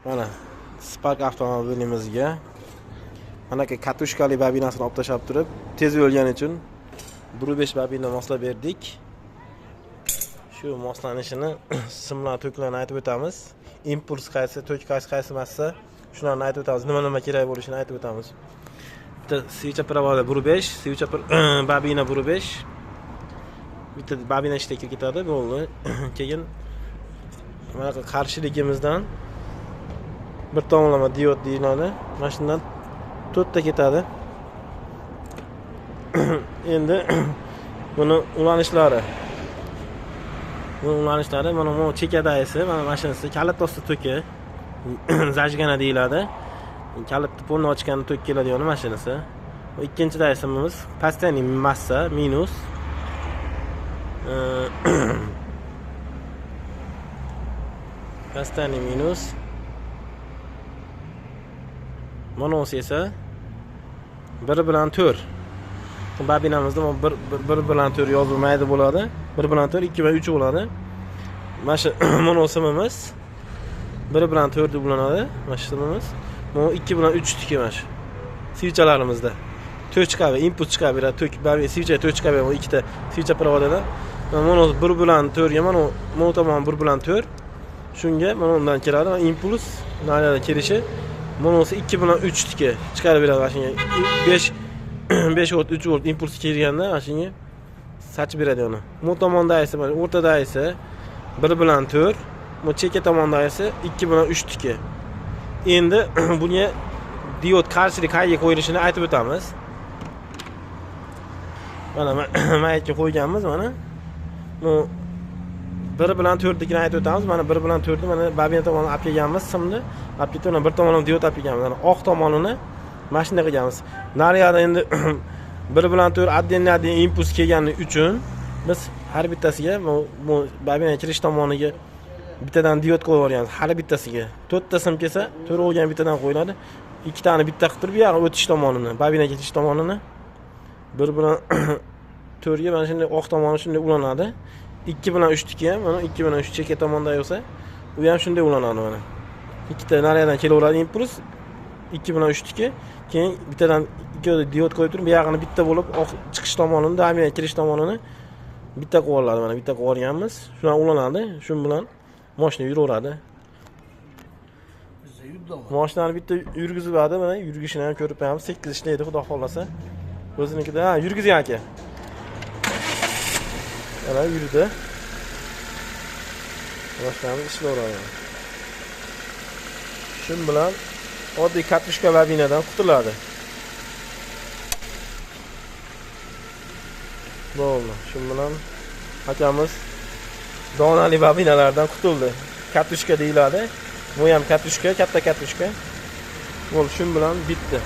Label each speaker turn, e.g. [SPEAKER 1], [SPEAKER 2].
[SPEAKER 1] Mana Spark avtomobilimizga manaka katushkali bobinasini olib tashlab turib, tez o'lgani uchun 1.5 bobina moslab berdik. Shu moslanishini simlar toklarni aytib o'tamiz. Impuls qaysi, tok qaysi, qaysi massa, shularni aytib o'tamiz. Nima-nima kerak bo'lishini aytib o'tamiz. Bitta свеча провода 1.5, свеча bobina 1.5. Bitta bobina ishga kirib ketadi, bo'ldi. Keyin mana qarshiligimizdan bir tomonlama diod deyiladi. Mana shundan 4 ta ketadi. Endi buni ulanishlari. Buni ulanishlari mana bu chekadayisi, mana mashinasi kalit ostida toki zajgana deyiladi. Kalitni polni ochganda tok keladigan mashinasi. Bu ikkinchi daysimimiz постоянный massa minus. Постоянный minus. Monos esa 1 bilan 4. Bobinamizda 1 bilan 4 yozilmaydi bo'ladi. 1 bilan 4, 2 va 3 bo'ladi. Mana shu monosimimiz 1 bilan 4 deb ulanadi. Mana shu simimiz. Bu 2 bilan 3 tiki mana shu. Svichalarimizda tok chiqadi, input chiqadi, beradi, tok, svicha tok chiqadi, bu ikkita svicha provodida. Mana 1 bilan 4 ga, mana bu tomon 1 bilan 4. Shunga mana undan keladi va impuls naryoqda kelishi monosi 2 bilan 3 tiki chiqarib beradi mana shunga. 5 volt, 3 volt impuls kelganda mana shunga sachib beradi uni. Bu tomonda esa mana o'rtada esa 1 bilan 4, bu chekka tomonda esa 2 bilan 3 tiki. Endi bunga diod qarshilik qayerga qo'yilishini aytib o'tamiz. Mana mayga qo'yganmiz mana. Bu 1 bilan 4 nikini aytib o'tamiz. Mana 1 bilan 4 ni mana bobina tomonini olib kelganmiz, simni. Olib ketib, mana bir tomonini diod olib kelganmiz. Mana oq tomonini mana shunday qilganmiz. Naryoqda endi 1 bilan 4 отдельно impuls kelgani uchun biz har bittasiga bu bobina kirish tomoniga bittadan diod qo'yib yuborganmiz. Har bittasiga 4 ta sim kelsa, 4 olgan bittadan qo'yiladi. 2 tani bitta qilib turib, bu yoqqa o'tish tomonini, bobina ketish tomonini 1 bilan 4 ga mana shunday oq tomoni shunday ulanadi. 2 bilan 3 niki ham mana 2 bilan 3 chekka tomonda bo'lsa, u ham shunday ulanadi mana. Ikkita naryoqdan kelaveradi impuls 2 bilan 3 niki, keyin bittadan ikkita diod qo'yib turib, bu yog'ini bitta bo'lib oq chiqish tomonini, bobina kirish tomonini bitta qo'yib oladi. Mana bitta qo'yib olganmiz. Shundan ulanadi. Shu bilan mashina yuraveradi. Mashinani bitta yurgiziladi, mana yurgishini ham ko'rib qo'yamiz. 8 ishlaydi, xudo xolasa. O'zinikida, ha, yurgizgan aka. Mana yurdi. Mashinamiz ishlayveradi. Shu bilan oddiy katushka bobinadan qutuladi. Bo'ldi. Shu bilan akamiz donali bobinalardan qutuldi. Katushka deyiladi. Bu ham katushka, katta katushka. Bo'ldi, shu bilan bitdi.